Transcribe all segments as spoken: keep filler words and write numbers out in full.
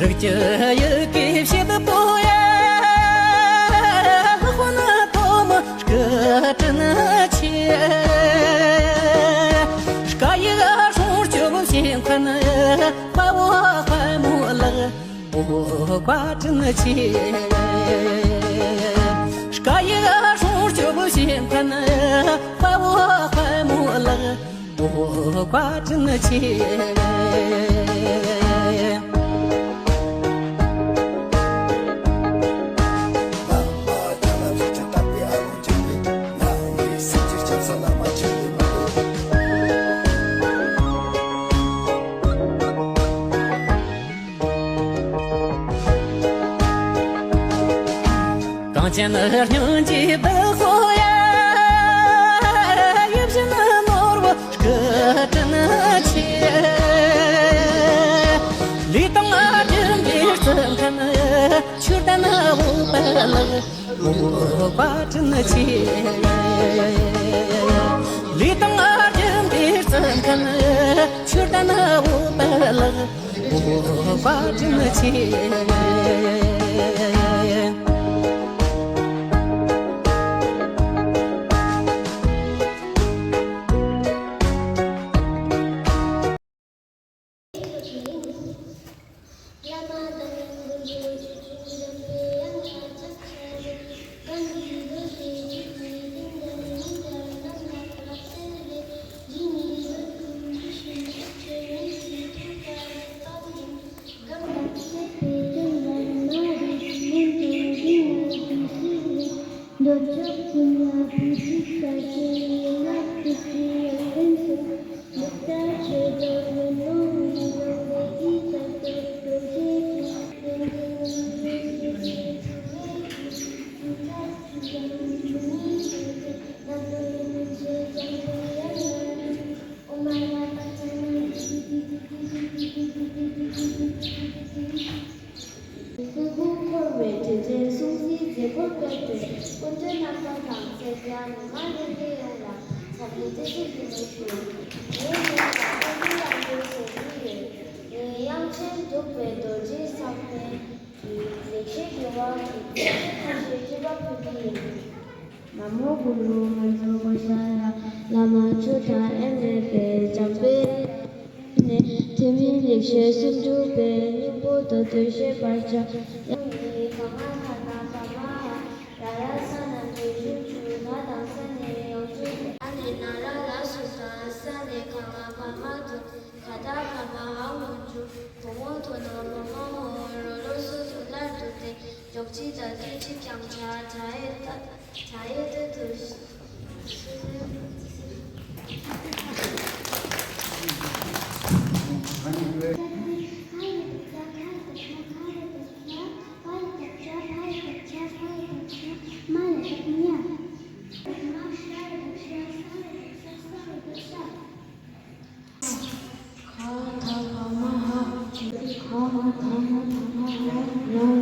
ཡུལ་གྱི་བྱེད་པོ་ཡ། ལྷག་པར་ན་ཐོག་མ་སྐུ་དྲིན་ཆེ། སྐུ་ཡི་སྲུང་སྐྱོབ་བྱེད་མཁན་དཔའ་བོ་དཔའ་མོ་ལགས། འོ་བཀའ་དྲིན་ཆེ། སྐུ་ཡི་སྲུང་སྐྱོབ་བྱེད་མཁན་དཔའ་བོ་དཔའ་མོ་ལགས། འོ་བཀའ་དྲིན་ཆེ། གངས་ཅན་སྙིང་རྗེའི་བདག་པོ་ཡ། ཡིད་བཞིན་ནོར་བུ་སྐུ་དྲིན་ཆེ། ལུས་དང་སྒྲིམ་པའི་བརྩི་མཁན་ཆོས་ལྡན་འོད་དཔལ་ལགས། འོ་བཀའ་དྲིན་ཆེ། ལུས་དང་སྒྲིམ་པའི་བརྩི་མཁན་ཆོས་ལྡན་འོད་དཔལ་ལགས། འོ་བཀའ་དྲིན་ཆེ། སྐུ་འཁོར་བའི་དུས་ཆེན་སྲུང་བརྩིའི་མཛད་སྒོ་སྤེལ་ཏེ། སྐུ་མགྲོན་རྣམ་པ་དང་སེར་སྐྱ་མི་མང་ལྷན་རྒྱས་ཡོངས་ལ་འཚམས་འདྲི་བཀྲ་ཤིས་བདེ་ལེགས་ཞུ། ངའི་མིང་ལ་ཀུན་གླེང་རང་གྲོལ་ཟེར་གྱི་ཡོད། ངའི་དབྱངས་ཅན་གདུག་པའི་རྡོ་རྗེའི་ས་བོན་གྱི་ལེགས་བཤད་ཀྱི་དབང་གིས་བརྩེ་ཆེན་ཐུགས་རྗེའི་སྤྲུལ་པ་ཕུལ་གྱི་ཡིན། ན་མོ་གུ་རུ། ང་ཚོ་གོ་ཤ་ཡ་བླ་མ་ཆོས་གྲགས་ཨེ་མེད་པའི་འཇམ་དཔལ་ནས་ཐོན་མིའི་ལེགས་བཤད་སུམ་ཅུ་པའི་སྙིང་པོ་མདོ་སྟོད་བཤད་པར་བྱ། ཡང་ནི་ག་མ་ག་ན་བ་མ་འ་ར་ཡ་ས་ན་འདོད་ཞུ་ཆུ་ད་དང་ས་ནས་ཡང་ཆུ་ཨ་ནི་ན་ར་ལ་སུ་ས་ས་ནས་ག་ང་བ་མ་དུ་ག་ད་ག་མ་འ་འོ་ཆུ་བུ་མོ་དོ་ན་མ་མ་འོ་རོ་རོ་སོ་སོ་ལར་དུ་སྟེ། འཇོག་ཅི་ད་དུ་ཅི་ཀྱང་བྱ་བྱ་ཡེ་ད་བྱ་ཡེ་ད་དུ། ག་ད་ག་མ་འ། ག་ད་ག་མ་འ་ར་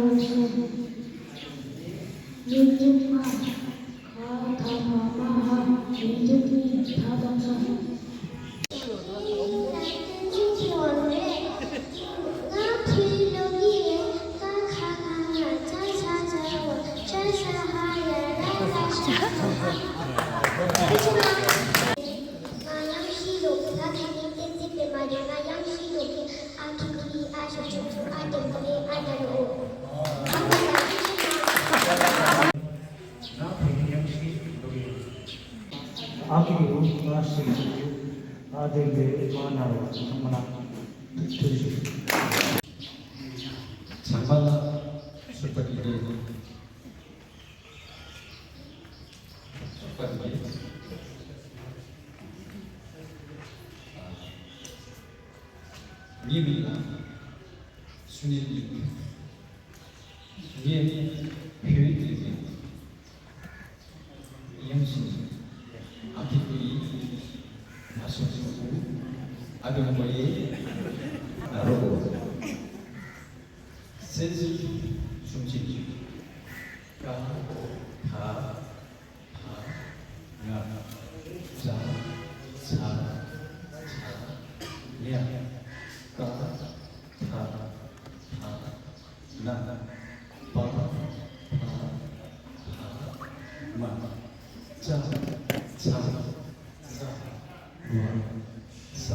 ར་སོ། ཡིག་རྒྱུགས་མ། ག་ད་ག་མ་འ། ཡིག་རྒྱུགས་མི་ད་དང་སོ། ང་ཡང་ཤི་ལོ། ད་ཁ་ནས་བསྟན་འཛིན་པད་མ་རེད། ང་ཡང་ཤི་ལོ་གི། ཨ་ཁི་ཁི་ཨ་ཞབས་ཞབས་ཞུ་ཨ་དེ་མ་རེད། ཨ་ད་རེད། ཨ་ཁི་ཁི་ཨ་ཞབས་ཞུ་ཨ་དེ་མ་ན་རོ། ཚང་མ་ལ་ཐུགས་རྗེ་ཆེ། ཚང་མ་ལ་སུ་པ་ཏི་དེ། ངའི་མིང་ལ་སུ་ནན་ཡིན། ངས་བོད་ཡིག་ཡང་སུ་ཨ་ཁི་ཁུ་ཡིན། ཨ་སུ་སུ་ཨ་བི་མོ་ཡེ་ན་རོ། སེ་ཟི་སུམ་ཅི་ཀ་ཐ་ཐ་ང་ཙ་ཚ་ཚ་ཉ་ཀ་ཐ་ཐ། ན། པ། ཕ། ཕ། མ། ཙ། ཚ། ཛ། ཝ། ས།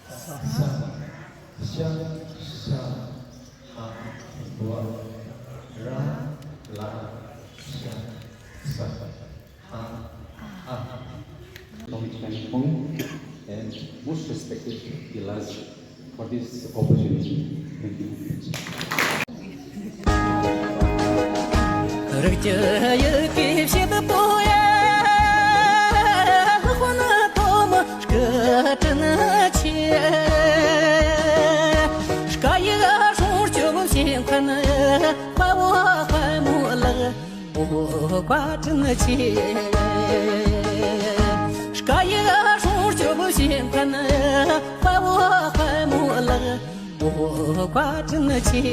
ས། ཤ། ཤ། ཧ། ཝ། ར། ལ། ཤ། ས། ཧ། ཧ། Longtime home and most respected elders for this opportunity. Thank you. རིགས་ཀྱི་ཡི་གེ་བྱེད་པོ་ཡ། ལྷག་པར་དུ་མི་སྐུ་དྲིན་ཆེ། སྐུ་ཡི་སྲུང་སྐྱོབ་བྱེད་མཁན་དཔའ་བོ་དཔའ་མོ་ལགས། ཨོ་བཀའ་དྲིན་ཆེ། སྐུ་ཡི་སྲུང་སྐྱོབ་བྱེད་མཁན་དཔའ་བོ་དཔའ་མོ་ལགས། ཨོ་བཀའ་དྲིན་ཆེ།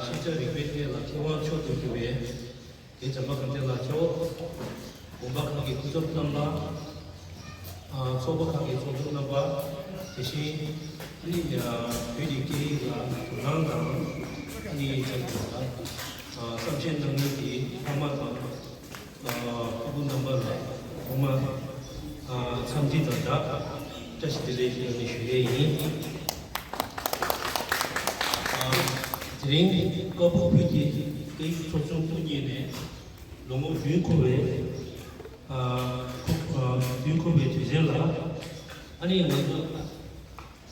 ཤེས་བྱ་རིག་པའི་ཐད་ལ་མཁས་དབང་མཆོག་ཏུ་གྱུར་བའི་རྒན་བྱམས་པ་ཁམས་བཟང་ལགས་མཆོག་དགོན་པ་ཁག་གི་སྐུ་ཚབ་རྣམ་པ། ཚོགས་པ་ཁག་གི་ཚོགས་གཙོ་རྣམ་པ། དེ་བཞིན་ཨ་ནི་བོད་ཀྱི་སྐད་ཡིག་ལ་དོ་སྣང་དང་ཨ་ནི་བྱས་པ་དང་བསམ་ཤེས་གནང་མཁན་གྱི་ཕ་མ་དང་། སྤུ་གུ་རྣམ་པ་ལ་ཐོག་མར་འཚམས་འདྲི་དང་སྦྲགས་བཀྲ་ཤིས་བདེ་ལེགས་ཞུ་ནས་ཞུ་ཡས་ཡིན། དེ་རིང་ཀ་སྦུག་བོད་ཀྱི་སྐད་ཡིག་ཚོགས་ཆུང་དབུ་བརྙེས་ནས་ལོ་ངོ་བདུན་འཁོར་བའི་བདུན་འཁོར་བའི་དུས་ཆེན་ལ་ཨ་ནི་ང་ཚོ་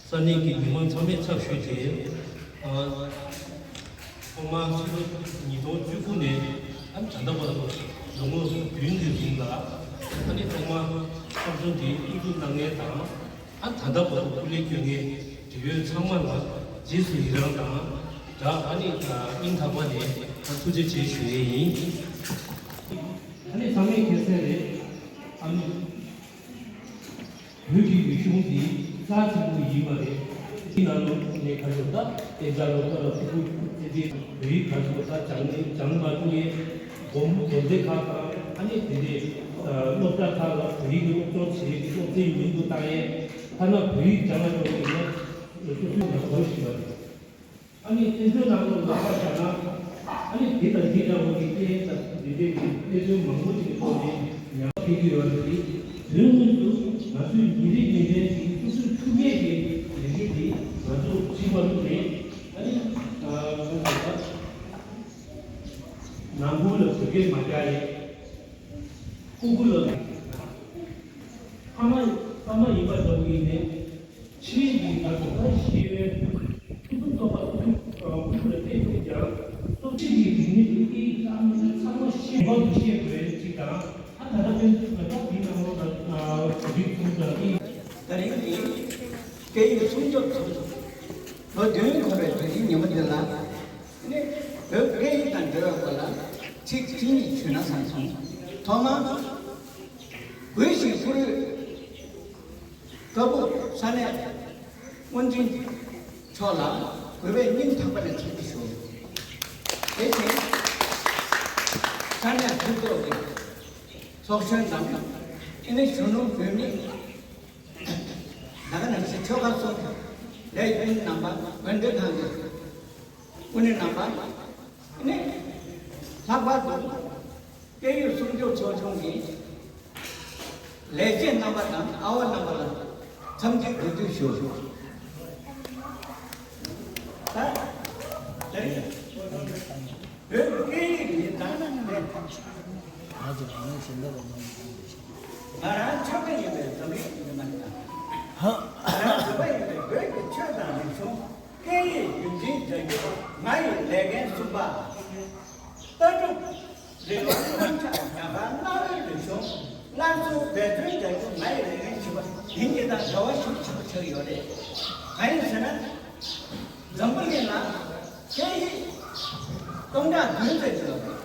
ས་གནས་ཀྱི་མི་མང་ཚང་མས་ཚབ་ཞུས་ཏེ། ཨ། ཐོག་མར་ཕྱི་ལོ་ཉིས་སྟོང་བཅུ་དགུ་ནས་ཨ་ནི་ད་ལྟ་བར་དུ་ལོ་ངོ་བདུན་གྱི་རིང་ལ་ཨ་ནི་ཐོག་མར་ཚོགས་ཆུང་དེ་དབུ་འཛུགས་གནང་མཁན་དང་ཨ་ད་ལྟ་བར་དུ་སྐུ་ལས་བསྐྱོན་མཁན་འབྲེལ་ཡོད་ཚང་མ་ལ་རྗེས་སུ་ཡི་རང་དང་སྦྲགས་ཨ་ནི་སྙིང་ཐག་པ་ནས་ཐུགས་རྗེ་ཆེ་ཞུ་ཡས་ཡིན། ཨ་ནི་ཚང་མས་མཁྱེན་གསལ་རེད། ཨ་ནི། བོད་ཀྱི་རིག་གཞུང་འདི་རྩ་ཆེན་པོ་ཡིན་པ་རེད། དེའི་ནང་ལོགས་ནས་ག་རེ་ད་དཔེ་ཆ་ལོ་ཏོག་ལ་ཕྲུ་གུ་ཚེ་འདི་བོད་ཡིག་ག་ཚོད་ད་སྦྱང་ནས་སྦྱང་མ་ཐུབ་ཡས་སྒོམ་སྒོམ་སྡེ་ཁག་དང་ཨ་ནི་དེ་འདྲའི་སློབ་གྲྭ་ཁག་ལ་བོད་ཡིག་སློབ་སྦྱོང་བྱེད་ཡས་ཀྱི་སློབ་ཚན་ཉུང་དུ་བཏང་ཡས་ཐ་ན་བོད་ཡིག་སྦྱང་ལ་འགྲོ་བ་ཡིན་ན་སོ་སོའི་ནང་གོ་བཞིན་པ་རེད། ཨ་ནི་བཙན་བྱོལ་ནང་ལ་ལབ་པ་བྱས་ན། ཨ་ནི་དེ་དང་དེ་འདྲ་བོ་གི་སྐད་དང་དེ་འདྲའི་གི་དཔེ་མཚོན་མང་པོ་ཞིག་གི་ཐོག་ནས་ཉར་ཕེབས་ཀྱི་ཡོད་རེད་དེ། དོན་དངོས་སུ་ང་ཚོའི་ཉིན་རེ་ཉིན་རེ་གི་སོ་སོའི་ཕྲུ་གུའི་གི་ལས་འགན་དེ་ང་ཚོ་བྱེད་པ་ལུགས་རེད། ཨ་ནི་ཨ་ང་ཚོ་ད་ནང་ཁུལ་ལ་བོད་སྐད་མ་རྒྱག་ཡས། ཕྲུ་གུ་ལ། ཕ་མ་ཕ་མ་ཡིན་པ་ལྟ་བུ་ཡིན་ནའི། ཆེད་ཀྱི་ད་གོ་བརྡ་ཤེས་པའི་ཕུན་སུམ་ཚོགས་པ་ཕྲུ་གུ་ཕྲུ་གུ་ལ་སྤྲད་ཐུབ་ཀྱང་། སོ་སོ་ཆེད་ཀྱི་རིག་གནས་ཀྱི་སྐད་ཡིག་ཚང་མ་ཚང་མ་ཤེས་པ་ཤེས་དགོས་གཅིག་དང་། ཨ་ད་ལྟ་ཕན་ཚུན་ད་ལྟ་དེའི་ནང་ལོགས་ལ་རིག་ཚུལ་དང་ཨི། ད་རིང་གི་སྐད་ཡིག་སྲུང་སྐྱོབ་ཚོགས་ཆུང་ལོ་བདུན་འཁོར་བའི་དུས་ཆེན་ཉིན་མོ་འདི་ལ། ནི་བོད་སྐད་ཡིག་དང་འབྲེལ་བའི་སྐོར་ལ་ཚིག་གཅིག་གཉིས་ཞུས་ན་བསམ་སོང་། ཐོག་མར་གུས་ཤིང་བཀུར་འོས་ཀ་སྦུག་ས་གནས་དབུ་འཛིན་མཆོག་ལ་གུས་པས་སྙིང་ཐག་པ་ནས་ཐུགས་རྗེ་ཞུ། དེ་བཞིན་ས་གནས་མཐུན་ཚོགས་ཀྱི་ཚོགས་གཞོན་དང་ཨ་ནི་གཞོན་ནུ་བུད་མེད། ད་ག་ནང་བཞིན་ཆོལ་ཁ་གསུམ་ལས་དབུས་རྣམ་པ་དགོན་སྡེ་ཁག་གི་དབུ་མཛད་རྣམ་པ་ནི་ལྷག་པར་དུ་སྐད་ཡིག་སྲུང་སྐྱོབ་ཚོགས་ཆུང་གི་ལས་བྱེད་རྣམ་པ་དང་ཨ་བ་རྣམ་པ་ལ་འཚམས་འདྲི་གུས་འདུད་ཞུ། ད་ད་རེས་བོད་སྐད་ཡིག་ནི་ད་ང་ཚོ་རང་ཉིད་ཞིང་ཁ་ལ་མ་ཡིན་པ་ཞིག་ང་རང་ཆོས་པ་ཡིན་པས་འཛམ་གླིང་ཡིན་མ་རེད། ང་རང་ཆོས་པ་ཡིན་པས་བོད་ཀྱི་ཆོས་དང་རིག་གཞུང་སྐད་ཡིག་རྒྱུན་འཛིན་བྱ་རྒྱུ་ང་ཡི་ལས་འགན་གསུམ་པ། ལྟ་གྲུབ། རིག་པ། དབང་ཆ། རྒྱ་གར་གནའ་བོའི་རིག་གཞུང་སླར་གསོ་འབད་བརྩོན་བྱ་རྒྱུ་ང་ཡི་ལས་འགན་ཞུས་པ་ཡིན་གྱི་དང་འབྲེལ་བ་ཤུགས་ཆེན་པོ་ཆགས་ཡོད་རེད། གང་ཡིན་ཟེར་ན། འཛམ་བུ་གླིང་ལ་སྐད་ཡིག་སྟོང་ཕྲག་བདུན་ཙམ་ཡོད་རེད།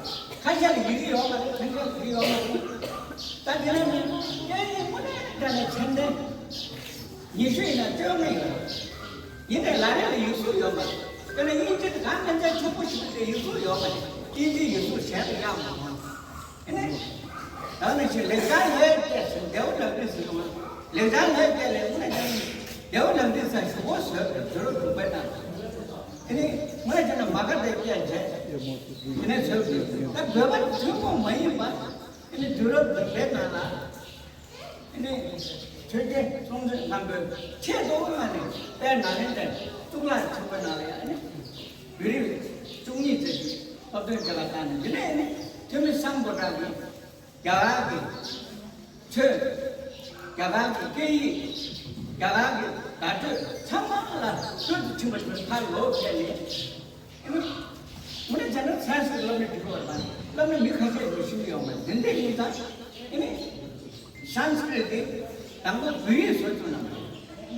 ཁ་ཤས་ལ་ཡི་གེ་ཡོད་མ་རེད། ཁ་ཤས་ལ་ཡི་གེ་ཡོད་མ་རེད། ད་དེ་ལས་ནི་སྐད་ཡིག་དངོས་གནས་དྲང་གནས་ཚད་ལྡན། ཉི་ཤུ་ཡིན་ན་སྤྲོད་མི་ཡོད། ཡིན་ནའི་ལ་རེ་ལ་ཡིག་གཟུགས་ཡོད་མ་རེད། དཔེར་ན་དབྱིན་ཇི་དེ་གང་ནས་ཀྱང་ཆོག་པོ་ཞིག་དེ་ཡིག་གཟུགས་ཡོད་མ་རེད། དབྱིན་ཇིའི་ཡིག་གཟུགས་གཞན་དུ་གཡར་མ་འོང་། ཨ་ནི། ད་ནི་ཞིག་ལེགས་སྦྱར་ལྷའི་སྐད་ཟེར་འདེའུ་ལམ་རིམ་ཟེར་ཡོང་ལེགས་སྦྱར་ལྷའི་སྐད་ལས་དངོས་གནས་ཀྱང་འདེའུ་ལམ་རིམ་ཟེར་ཞུ་སྒོ་བཟོས་པའི་བོད་རབ་སྒྲུང་དཔེ་ནང་། ཨ་ནི་དངོས་གནས་ཀྱང་མ་ག་དྷའི་སྐད་བྱས། དེ་ནས་བཟོས་པའི་ད་བོད་པ་ཐུན་མོང་མ་ཡིན་པ། ཨ་ནི་བོད་རབ་སྒྲུང་དཔེ་ནང་ལ། ཨ་ནི། ཆོས་རྒྱལ་སྲོང་བཙན་སྒམ་པོས་ཆེས་ཐོག་མ་ནས་དཔལ་ནཱ་ལེནྡྲའི་གཙུག་ལག་ཆེན་པོ་ནང་ལ་ཡང་ཨ་ནི། བོད་རིགས་བཅུ་གཉིས་ཙམ་ཞིག་སློབ་སྟོན་བྱེད་པ་དང་ནི་འདི་ནས་ཨ་ནི་ཐོན་མི་སམ་བྷོ་ཊ་གིས་རྒྱ་གར་གྱི་ཆོས། རྒྱ་གར་གྱི་སྐད་ཡིག་རྒྱ་གར་གྱི་བརྡ་སྤྲོད་ཚང་མ་ལ་སྟོད་དུ་ཕྱིན་པ་ཞིག་ཕར་ལོག་བྱས་ནས། ཨ་ནི། དངོས་གནས་བྱས་ན་སན་སི་ཀྲིཏ་སློབ་གཉེར་བྱེད་དགོས་པ་དང་སློབ་གཉེར་མི་ཁ་ཤས་ཀྱིས་ཤེས་ཀྱི་ཡོད་མ་རེད། དེ་འདྲ་ཡིན་ཙང་། ཨ་ནི། སན་སི་ཀྲིཏ་དེ་དང་པོ་བོད་ཡིག་བཟོ་བཅུག་ན་མ་རེད།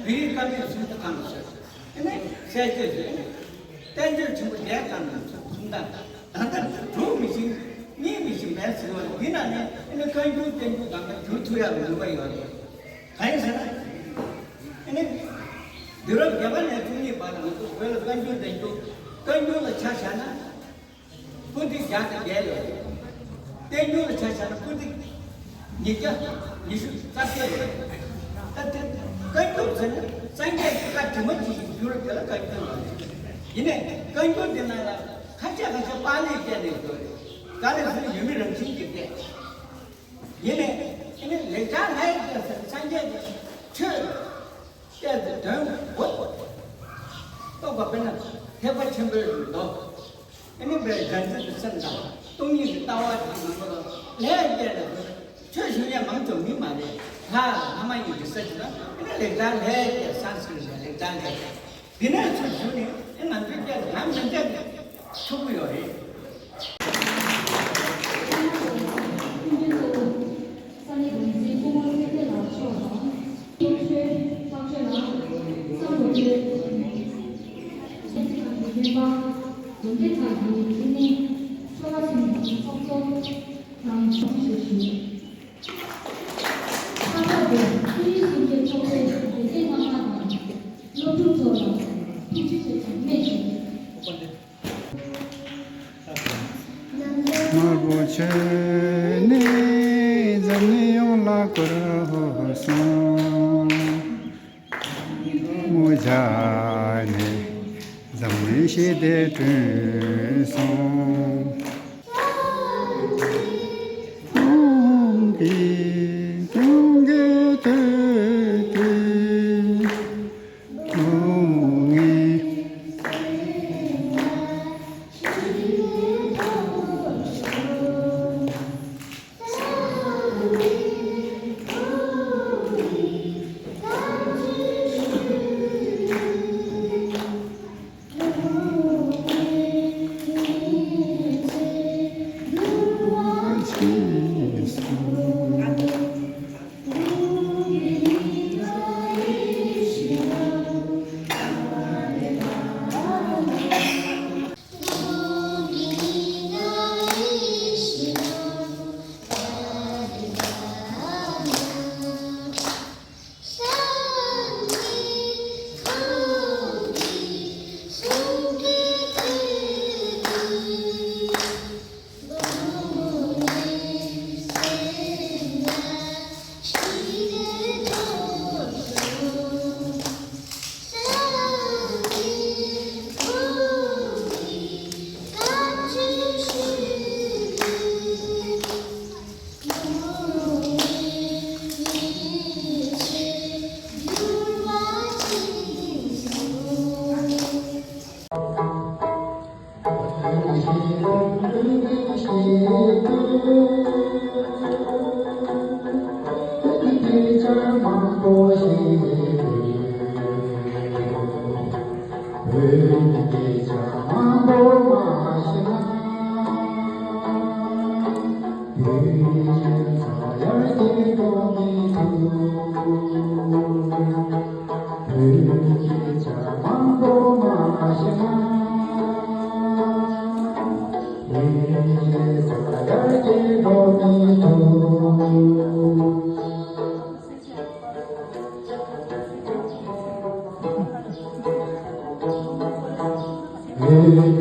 བོད་ཡིག་བཀའ་མོལ་གསུང་རྩོམ་ཁང་དུ་བཟོས། ཨ་ནི། གསལ་བཤད་བཟོས། ཨ་ནི། བསྟན་བཅོས་ཆེན་པོ་བརྒྱད་ཙམ་ནང་གསུང་སྟངས་ད་ལྟ་གྲུབ་མི་ཤེས་རྙེད་མི་ཤེས་པའི་ཟེར་བ་འདི་ནང་ནས་ཨ་ནི་བཀའ་འགྱུར་བསྟན་འགྱུར་དང་ད་བསྒྱུར་ཐུབ་ཡག་གི་ནུས་པ་ཡོད་རེད། གང་ཡིན་ཟེར་ན། ཨ་ནི། དུས་རབས་བརྒྱད་པ་ནས་བཅུ་གཉིས་བར་ལ་ང་ཚོ་བོད་ལ་བཀའ་འགྱུར་ལྡན་རྒྱུ། བཀའ་འགྱུར་ལ་ཆ་བཞག་ན། པོ་ཏི་བརྒྱ་དང་བརྒྱད་ཡོད་རེད། བསྟན་འགྱུར་ལ་ཆ་བཞག་ན་པོ་ཏི་ཉིས་བརྒྱ་ཉི་ཤུ་རྩ་བརྒྱད་ཡོད་རེད། ད་དེ་བཀའ་འགྱུར་ཟེར་ན་སངས་རྒྱས་ཀྱི་བཀའ་དྲི་མ་ཅིག་ཞིག་བསྒྱུར་དེ་ལ་བཀའ་འགྱུར་ལ་རེད། ཡིན་ནའི་བཀའ་འགྱུར་དེ་ནང་ལ་ཁ་ཤས་ཁ་ཤས་པཱ་ལིའི་སྐད་ནས་བསྒྱུར་རེད། ག་རེ་ཟེར་ན་ཡུལ་མི་རང་བཞིན་གྱི་སྐད། ཡིན་ནའི། ཨ་ནི་ལེགས་སྦྱར་ལྷའི་སྐད་ཟེར་སངས་རྒྱས་ཀྱི་ཆོས་སྐད་ཀྱི་དོན་གོ་རྟོགས་པ། དཔེར་ན་ཐེག་པ་ཆེན་པོའི་མདོ། ཨ་ནི་བའི་སྒྲ་འཛིན་གྱི་སེམས་དང་སྟོང་ཉིད་ཀྱི་ལྟ་བ་དེ་མང་པོ་ལ་ལྷའི་སྐད་ལ་ཆོས་ཞུ་མཁན་མང་ཙམ་མི་མ་རེད། ལྷ་ལྷ་མ་ཡིན་གྱི་ས་ཅིག་ལ་ཨ་ནི་ལེགས་སྦྱར་ལྷའི་སྐད་སན་སི་ཀྲིཏ་ལ་ལེགས་སྦྱར་ལྷའི་སྐད། འདི་ནས་ཚུར་བྱུང་ནས་ང་ཚོའི་སྐད་ལ་མི་འདྲ་བའི་ཆོག་གི་ཡོད་རེད། ཁ་པར་དེ་ཕུན་སུམ་ཚོགས་པའི་དགེ་རྒན་རྣམ་པ་དང་སློབ་ཕྲུག་ཚོ་ལ་ཐུགས་རྗེ་ཆེ་དང་སྨྲས་བྱུང་། དམར་པོ་ཆེ་ནི་འཛམ་གླིང་ཡོངས་ལ་བསྐོར་སོང་། མུ་ཇ་ནི་འཛམ་གླིང་ཞི་བདེ་བསྐྲུན་སོང་། གངས་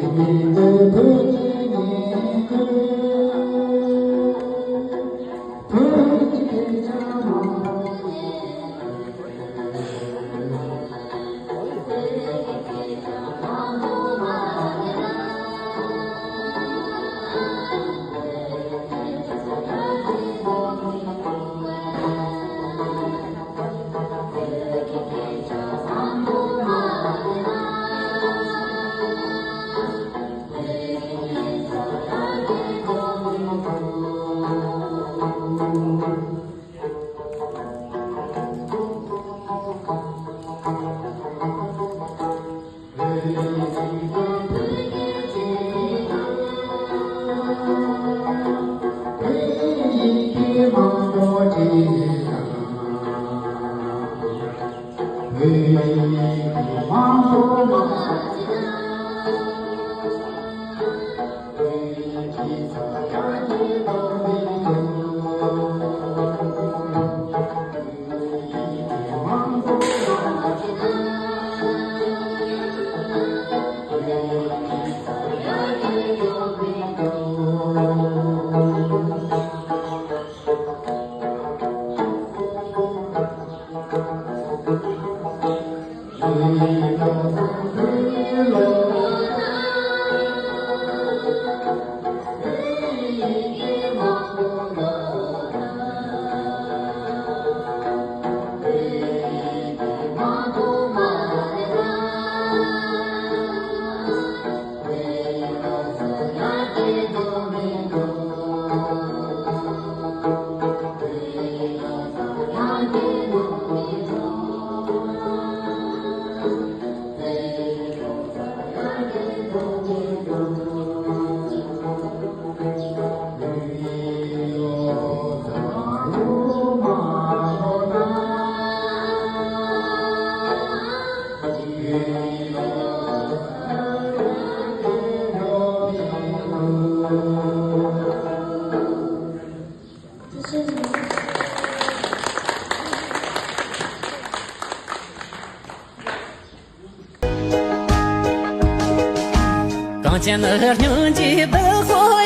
ཅན་སྙིང་རྗེའི་བདག་པོ་ཡ།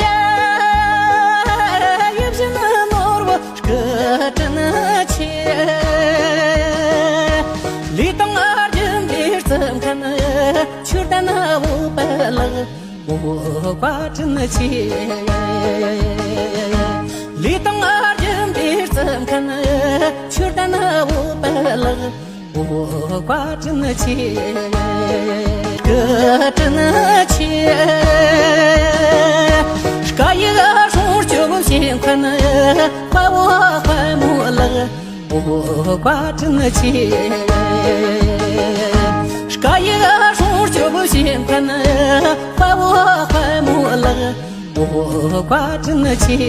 ཡིད་བཞིན་ནོར་བུ་སྐུ་དྲིན་ཆེ། ལུས་དང་རྒྱུད་འདིར་བརྩི་མཁན། མཆོད་རྟེན་འོད་དཔལ་ལགས། འོ་བཀའ་དྲིན་ཆེ། ལུས་དང་རྒྱུད་འདིར་བརྩི་མཁན། མཆོད་རྟེན་འོད་དཔལ་ལགས། འོ་བཀའ་དྲིན་ཆེ། སྐུ་དྲིན་ཆེ། སྐུ་ཡི་སྲུང་སྐྱོབ་བྱེད་མཁན། དཔའ་བོ་དཔའ་མོ་ལགས། འོ་བཀའ་དྲིན་ཆེ། སྐུ་ཡི་སྲུང་སྐྱོབ་བྱེད་མཁན། དཔའ་བོ་དཔའ་མོ་ལགས། འོ་བཀའ་དྲིན་ཆེ།